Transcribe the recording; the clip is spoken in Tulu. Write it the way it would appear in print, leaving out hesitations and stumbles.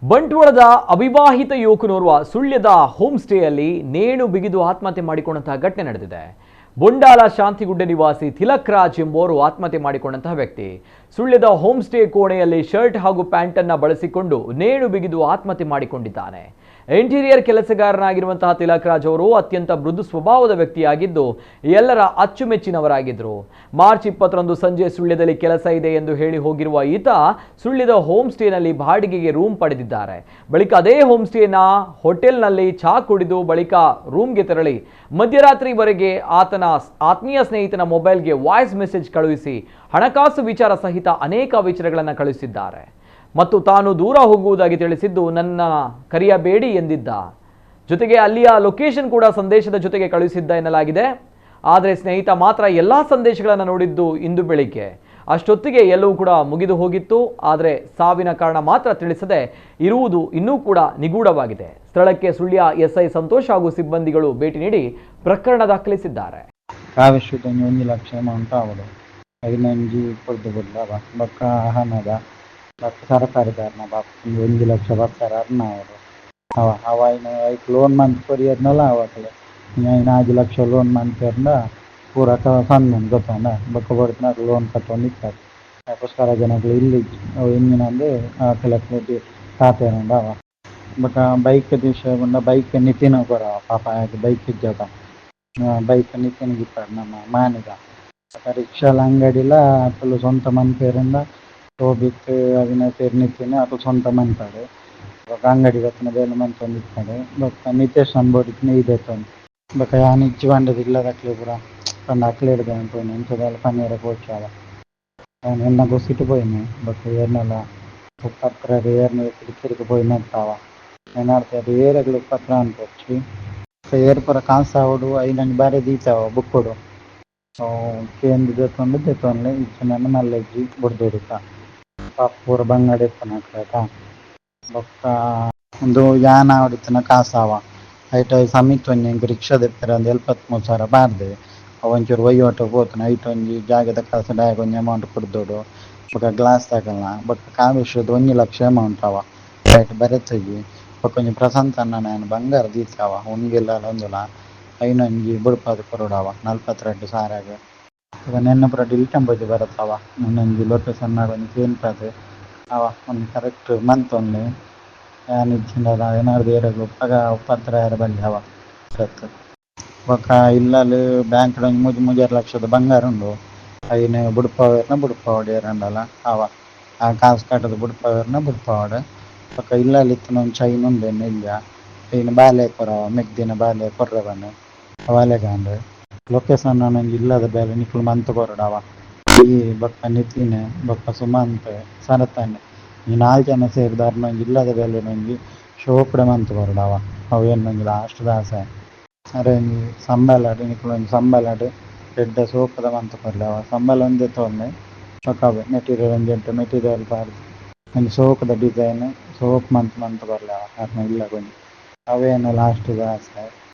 ಬಂಟ್ವಾಳದ ಅವಿವಾಹಿತ ಯುವಕನೋರ್ವ ಸುಳ್ಯದ ಹೋಮ್ ಸ್ಟೇಯಲ್ಲಿ ನೇಣು ಬಿಗಿದು ಆತ್ಮಹತ್ಯೆ ಮಾಡಿಕೊಂಡಂತಹ ಘಟನೆ ನಡೆದಿದೆ. ಬೊಂಡಾಲ ಶಾಂತಿಗುಡ್ಡೆ ನಿವಾಸಿ ತಿಲಕ್ ರಾಜ್ ಎಂಬುವರು ಆತ್ಮಹತ್ಯೆ ಮಾಡಿಕೊಂಡಂತಹ ವ್ಯಕ್ತಿ. ಸುಳ್ಯದ ಹೋಮ್ ಸ್ಟೇ ಕೋಣೆಯಲ್ಲಿ ಶರ್ಟ್ ಹಾಗೂ ಪ್ಯಾಂಟ್ ಅನ್ನು ಬಳಸಿಕೊಂಡು ನೇಣು ಬಿಗಿದು ಆತ್ಮಹತ್ಯೆ ಮಾಡಿಕೊಂಡಿದ್ದಾನೆ. ಇಂಟೀರಿಯರ್ ಕೆಲಸಗಾರನಾಗಿರುವಂತಹ ತಿಲಕ್ ರಾಜ್ ಅವರು ಅತ್ಯಂತ ಮೃದು ಸ್ವಭಾವದ ವ್ಯಕ್ತಿಯಾಗಿದ್ದು ಎಲ್ಲರ ಅಚ್ಚುಮೆಚ್ಚಿನವರಾಗಿದ್ದರು. ಮಾರ್ಚ್ 20ರಂದು ಸಂಜೆ ಸುಳ್ಯದಲ್ಲಿ ಕೆಲಸ ಇದೆ ಎಂದು ಹೇಳಿ ಹೋಗಿರುವ ಈತ ಸುಳ್ಯದ ಹೋಮ್ ಸ್ಟೇನಲ್ಲಿ ಬಾಡಿಗೆಗೆ ರೂಮ್ ಪಡೆದಿದ್ದಾರೆ. ಬಳಿಕ ಅದೇ ಹೋಮ್ ಸ್ಟೇನ ಹೋಟೆಲ್ನಲ್ಲಿ ಚಹಾ ಕುಡಿದು ಬಳಿಕ ರೂಮ್ಗೆ ತೆರಳಿ ಮಧ್ಯರಾತ್ರಿವರೆಗೆ ಆತನ ಆತ್ಮೀಯ ಸ್ನೇಹಿತನ ಮೊಬೈಲ್ಗೆ ವಾಯ್ಸ್ ಮೆಸೇಜ್ ಕಳುಹಿಸಿ ಹಣಕಾಸು ವಿಚಾರ ಸಹಿತ ಅನೇಕ ವಿಚಾರಗಳನ್ನು ಕಳುಹಿಸಿದ್ದಾರೆ ಮತ್ತು ತಾನು ದೂರ ಹೋಗುವುದಾಗಿ ತಿಳಿಸಿದ್ದು ನನ್ನ ಕರೆಯಬೇಡಿ ಎಂದಿದ್ದ. ಜೊತೆಗೆ ಅಲ್ಲಿಯ ಲೊಕೇಶನ್ ಕೂಡ ಸಂದೇಶದ ಜೊತೆಗೆ ಕಳುಹಿಸಿದ್ದ ಎನ್ನಲಾಗಿದೆ. ಆದರೆ ಸ್ನೇಹಿತ ಮಾತ್ರ ಎಲ್ಲ ಸಂದೇಶಗಳನ್ನು ನೋಡಿದ್ದು ಇಂದು ಬೆಳಿಗ್ಗೆ. ಅಷ್ಟೊತ್ತಿಗೆ ಎಲ್ಲವೂ ಕೂಡ ಮುಗಿದು ಹೋಗಿತ್ತು. ಆದರೆ ಸಾವಿನ ಕಾರಣ ಮಾತ್ರ ತಿಳಿಸದೆ ಇರುವುದು ಇನ್ನೂ ಕೂಡ ನಿಗೂಢವಾಗಿದೆ. ಸ್ಥಳಕ್ಕೆ ಸುಳ್ಯ ಎಸ್ಐ ಸಂತೋಷ್ ಹಾಗೂ ಸಿಬ್ಬಂದಿಗಳು ಭೇಟಿ ನೀಡಿ ಪ್ರಕರಣ ದಾಖಲಿಸಿದ್ದಾರೆ. ಕಾವೇಶ್ವರ 1 ಲಕ್ಷ ಅಮೌಂಟ್ ಆವಡು 15 ಕೊಡ್ದು ಬುಡ್ಲವ ಬೊಕ್ಕ ಹಣದ ಬೊಕ್ಕ ಸರಕಾರದಾರ್ನ ಬಾಪ್ 1 ಲಕ್ಷ ಬತ್ತರ ಅರ್ನ ಆವಡು ಅವ ಅವ ಐನ ಐಕ್ ಲೋನ್ ಮಂತ್ ಕೊರಿಯರ್ನಲ ಅವ ಅಕ್ಲೆ ಐನ 5 ಲಕ್ಷ ಲೋನ್ ಮಂತೆರ್ಂಡ ಪೂರ ಸಂದುಂಡು ಗೊತ್ತುಂಡ ಬೊಕ್ಕ ಬೊಡ್ತಿನಕ್ ಲೋನ್ ಕಟ್ಟೊಂದು ಇತ್ತಾರೆ ಅಕ್ಕೋಸ್ಕರ ಜನಕ್ಲು ಇಲ್ಲಿಜ್ಜಿ ಅವು ಎಂಚಿನಂದ್ ಅಕ್ಲೆಗ್ ಪಾತೆರುಂಡು ಅವ ಬೊಕ್ಕ ಬೈಕ್ ವಿಷಯ ಪಂಡ ಬೈಕ್ ನಿತಿನ್ ಕೊರವ ಪಾಪ ಆಯಗ್ ಬೈಕ್ ಇಜ್ಜತ ಬೈಕ್ ನಿತಿನ್ ಗಿಪ್ಪಡ್ ನಮ್ಮ ಮಾನಿದ ಬೊಕ್ಕ ರಿಕ್ಷಾಲ ಅಂಗಡಿಲ ಅಕುಲು ಸ್ವಂತ ಮನ್ಪೆರ್ಂಡ ಶೋಭಿತ್ ಅವಿನಾಶ್ ನಿತಿನ್ ಅಕುಲು ಸ್ವಂತ ಮನ್ಪೆರ್ ಬೊಕ್ಕ ಅಂಗಡಿ ಬತ್ತಿನ ಬೇಲೆ ಮಂತೊಂದಿಪ್ಪೆರ್ ಬೊಕ್ಕ ನಿತೇಶ್ ಬೋಡಿತ್ತಿನ ಈ ದೆತ್ತೊಂದು ಬೊಕ್ಕ ಯಾನ್ ಇಜ್ಜಿ ಪಂಡುದು ಇಲ್ಲದಕ್ಲೆ ಪೂರ ಪಂಡ ಅಕ್ಲೆಡ್ದ್ ಯಾನ್ ಪೋಯಿನಿ ಅಂಚ ದಾಲ ಪನಿಯೆರೆ ಪೋಚಿ ಯಾನ್ ಎನ್ನ ಗೊಸಿಟ್ ಪೋಯಿನಿ ಬೊಕ್ಕ ಏರ್ನಲ ಪತ್ರ ಏರ್ನ ಕಿರಿಕ್ ಪೋಯಿನತ್ತಾವ ಎನ್ನಾಡ್ದ್ ಏರೆಗ್ಲ ಪತ್ರ ಅನ್ಪೊರ್ಚಿ ಏರ್ ಪೂರ ಕಾಸ್ ಆವೊಡು ಐನೊಂಜಿ ಬಾರಿ ದೀತಾವ ಬುಕ್ಕುಡು ಕೇಂದ್ ದೆತ್ತೊಂದು ದೆತ್ತೊನ್ಲೆ ಇಜ್ಜಿಂಡ ಮಲ್ಲ ಇಜ್ಜಿ ಬುಡ್ದು ಪಾಪ ಪೂರ ಬಂಗಡೆ ಇಪ್ಪುನಕ್ಲೆತ ಬೊಕ್ಕ ಉಂದು ಯಾನ್ ಆವೊಡಿತ್ತಿನ ಕಾಸ್ ಆವ ಐಟ್ ಸಮಿತ್ ಒಂಜಿ ಎಂಕ್ ರಿಕ್ಷಾ ದೆಪ್ಪೆರೆ ಒಂಜಿ 73,000 ಪಾಡ್ದೆ ಅವು ಒಂಚೂರು ವಹಿವಾಟು ಪೋತುಂಡು ಐಟ್ ಒಂಜಿ ಜಾಗೆದ ಕಾಸ್ ದಾಯೆಗ್ ಒಂಜಿ ಅಮೌಂಟ್ ಕೊರ್ದೊಡು ಬೊಕ್ಕ ಗ್ಲಾಸ್ ದಕಲ್ನ ಬೊಕ್ಕ ಕಾವೇಶ್ವರದ 1 ಲಕ್ಷ ಅಮೌಂಟ್ ಅವ ಐಟ್ ಬರೆತುಜಿ ಬೊಕ್ಕ ಒಂಜಿ ಪ್ರಶಾಂತ್ ಅಣ್ಣನ ಯಾನ್ ಬಂಗಾರ ದೀತಾವ ಉಂಗಿಲ ಉಂದುಲ ಐನೊಂಜಿ ಬುಡ್ಪಾದ್ ಕೊರೊಡವ 42,000 ಬೊಕ್ಕ ನೆನ್ನ ಪೂರ ಡಿಲೀಟ್ ಪೋಜಿ ಬರತಾವ ಒಂಜಿ ಲೊಕೇಶನ್ ಒಂಜಿ ಕೇನ್ಪದ್ ಅವ ಒಂಜಿ ಕರೆಕ್ಟ್ ಮಂತೊನ್ಲೆ ಯಾನ್ ಇಜ್ಜಿಂಡಲ ಏನಾದ್ರು ಏರೆಗ್ ಉಪದ್ರ ಆಯೆರೆ ಬಲ್ಲಿ ಅವ ಬೊಕ್ಕ ಇಲ್ಲಲ್ ಬ್ಯಾಂಕ್ ಡ್ ಒಂಜಿ 3-3.5 ಲಕ್ಷದ ಬಂಗಾರ ಉಂಡು ಐನ್ ಬುಡ್ಪಾವೆರ್ನ ಬುಡ್ಪಾವೊಡು ಏರಾಂಡಲ ಅವ ಆ ಕಾಸ್ ಕಟ್ಟುದು ಬುಡ್ಪಾವೆರ್ನ ಬುಡ್ಪಾವೊಡು ಬೊಕ್ಕ ಇಲ್ಲಲ್ ಇತ್ತಿನ ಒಂಜಿ ಚೈನ್ ಉಂಡು ಎನ್ನ ಎಲ್ಯ ಐನ್ ಬಾಲೆ ಕೊರವ ಮೆಗ್ದಿನ ಬಾಲೆ ಕೊರ್ರೆ ಪಂದ್ ಅವಾಲೆಗಾಂಡ್ ಲೊಕೇಶನ್ ಒಂಜಿ ಇಲ್ಲದ ಬೇಲೆ ನಿಕುಲು ಮಂತ್ ಕೊರೊಡು ಈ ಬೊಕ್ಕ ನಿತಿನ್ ಬೊಕ್ಕ ಸುಮಂತ್ ಸರತನ್ ಈ 4 ಜನ ಸೇರ್ದ್ ಅರ್ನ ಒಂಜಿ ಇಲ್ಲದ ಬೇಲೆ ಒಂಜಿ ಶೋಕುಡೆ ಮಂತ್ ಕೊರೊಡು ಅವ ಅವು ಎನ್ನ ಒಂಜಿ ಲಾಸ್ಟ್ ದ ಆಸೆ ಅರೆ ಒಂಜಿ ಸಂಬಲಡ್ ನಿಕುಲು ಒಂಜಿ ಸಂಬಲಡ್ ಎಡ್ಡೆ ಸೋಕುದ ಮಂತ್ ಕೊರ್ಲೆ ಅವ ಸಂಬಳ ಒಂಜೇ ತೋಲ್ಲೆ ಬೊಕ್ಕ ಅವ್ವೆ ಮೆಟೀರಿಯಲ್ ಒಂಜಿ ಎಡ್ಡೆ ಮೆಟೀರಿಯಲ್ ಪಾಡ್ದ್ ಒಂಜಿ ಸೋಕುದ ಡಿಸೈನ್ ಸೋಕು ಮಂತ್ ಮಂತ್ ಕೊರ್ಲೆ ಅವ ಅರ್ನ ಇಲ್ಲಗ್ ಒಂಜಿ ಅವ್ವೆ ಎನ್ನ ಲಾಸ್ಟ್ ದ ಆಸೆ.